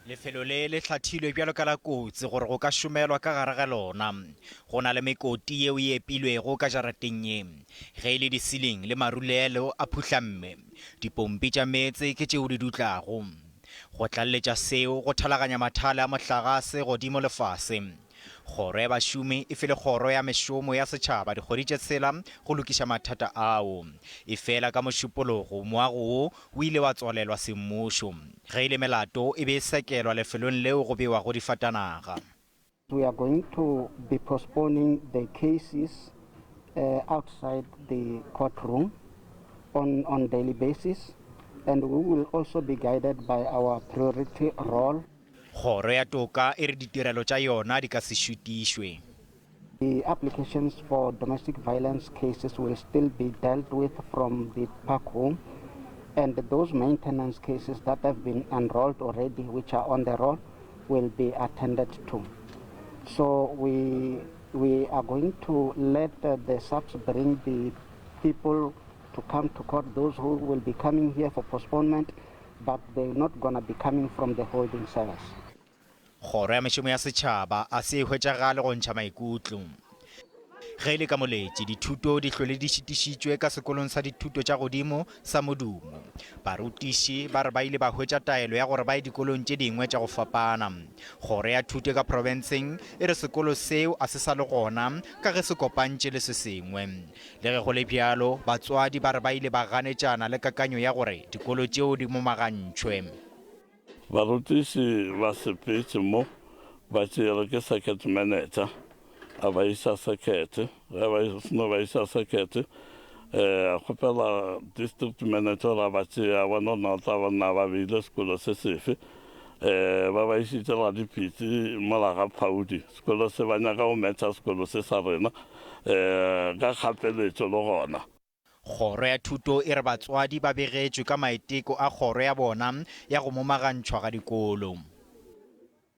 Lefelo le le hlathilwe bjalo ka la kotsi gore go ka šomelwa ka gare ga lona. Go na le mekoti yeo e epilwego ka jarateng ye. Ge e le disiling le marulelo a phuhlamme. Dipompi tša meetse ke tšeo di dutlago. Go tlaleletša seo, go thalaganya mathale a mohlagase godimo le fase. Kgoro ya Bašomi e file Kgoro ya Mešomo ya Setšhaba dikgwedi tše tshela go lokiša mathata ao. Efela ka Mošupologo, moago wo o ile wa tswalelwa semmušo. Ge e le melato, e be e sekelwa lefelong leo go bewago difatanaga. We are going to be postponing the cases outside the courtroom on, on daily basis and we will also be guided by our priority role. Kgoro ya Toka e re ditirelo tša yona di ka se šutišwe. The applications for domestic violence cases will still be dealt with from the park home and those maintenance cases that have been enrolled already which are on the roll will be attended to. So we, we are going to let the SAPS bring the people to come to court, those who will be coming here for postponement, but they're not gonna be coming from the holding cells. Kgoro ya Mešomo ya Setšhaba a se e hwetšagale go ntšha maikutlo. Ge e le ka Moletši, dithuto di hlwele di šitišitšwe ka sekolong sa dithuto tša godimo sa Modumo. Barutiši ba re ba ile ba hwetša taelo ya gore ba ye dikolong tše dingwe tša go fapana. Kgoro ya Thuto ka profenseng e re sekolo seo a se sa le gona ka ge se kopantše le se sengwe. Le ge go le bjalo, batswadi ba re ba ile ba ganetšana le kakanyo ya gore dikolo tšeo di momagantšhwe. Barutiši ba sepetše mo ba tšeelwe ke circuit manager a ba iša circuit. Ge ba seno ba iša circuit, a kgopela district manager gore a ba tšee a bone gore na o tla ba na ba beile sekolo se sefe. Ba ba išitše Radipitsi mola ga Phaudi. Sekolo se ba nyaka go matcha sekolo se sa rena ka kgapeletšo le gona. Kgoro ya Thuto e re batswadi ba begetšwe ka maiteko a kgoro ya bona ya go momagantšhwa ga dikolo.